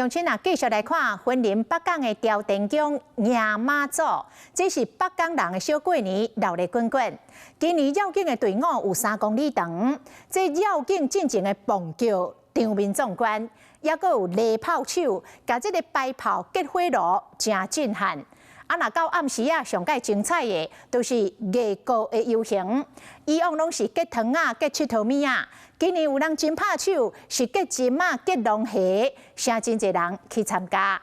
鄉親啊，繼續來看雲林北港的朝天宮迎媽祖，這是北港人的小過年，熱鬧滾滾。今年繞境的隊伍有3公里長，這繞境進前的磅轎場面壯觀，抑閣有禮炮手，共這个排炮結火爐，誠震撼。啊，若到暗時啊，上蓋精彩的，就是藝閣的遊行。以往攏是結糖仔、結𨑨迌物仔，今年有人真拍手，是結針仔、結龍蝦，誠真濟人去參加。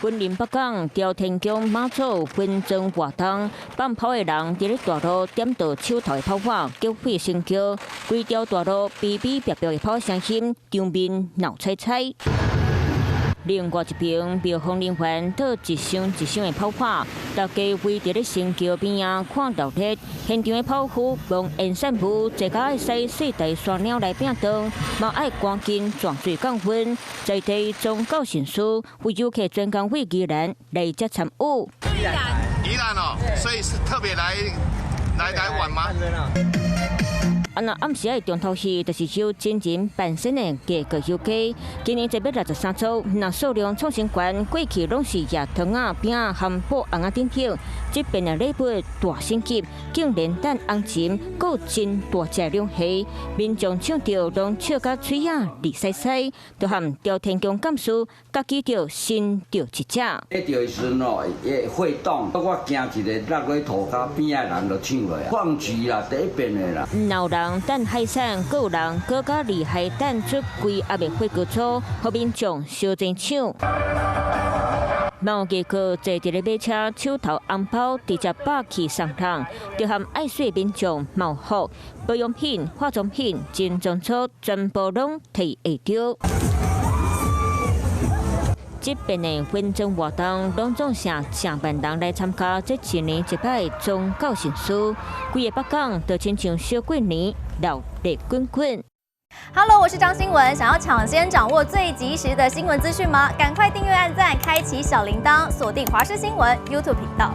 雲林北港朝天宮媽祖巡莊活動，放炮的人佇咧大路點著手頭的炮火，激火聲叫，規條大路嗶嗶煏煏的炮聲音，場面鬧彩彩。另外一邊，廟方人員倒一箱一箱的炮火，大家圍佇咧神轎邊仔看熱鬧。現場的跑夫望煙散霧，坐甲愛駛細台山貓來摒擋，嘛愛趕緊撞水降溫。在地宗教神師為遊客專工為宜蘭來遮參與。宜蘭，宜蘭哦，所以是特別來玩嗎？啊，若暗時仔重頭戲，就是由真人扮身的藝閣遊街。今年這欲63組，若數量創新高，過去攏是舉糖仔、餅仔、漢堡、甕仔等等。這遍的禮物大升級，竟然等紅針，閣有真大隻龍蝦，民眾搶著攏笑甲喙仔膩澀澀，就和朝天宮幹事家己就新著一隻。買著的時陣哦，會會動，我驚一个落去塗跤邊仔人就搶落啊，放棄啦，第一遍的啦。有人等海產，閣有人閣較厲害，等出規盒的火鍋醋，予民眾相爭搶。嘛有藝閣坐佇咧馬車，手頭紅包直接霸氣送人，就和愛媠民眾冒福保養品、化妝品、真裝醋，全部攏提會著。這遍的巡莊活動，攏總成上萬人來參加。這一年一擺宗教盛事，規个北港就親像小過年，熱鬧滾滾。 Hello，我是張新文。想要搶先掌握最及時的新聞資訊嗎？趕快訂閱、按讚、開啟小鈴鐺，鎖定華視新聞 YouTube 頻道。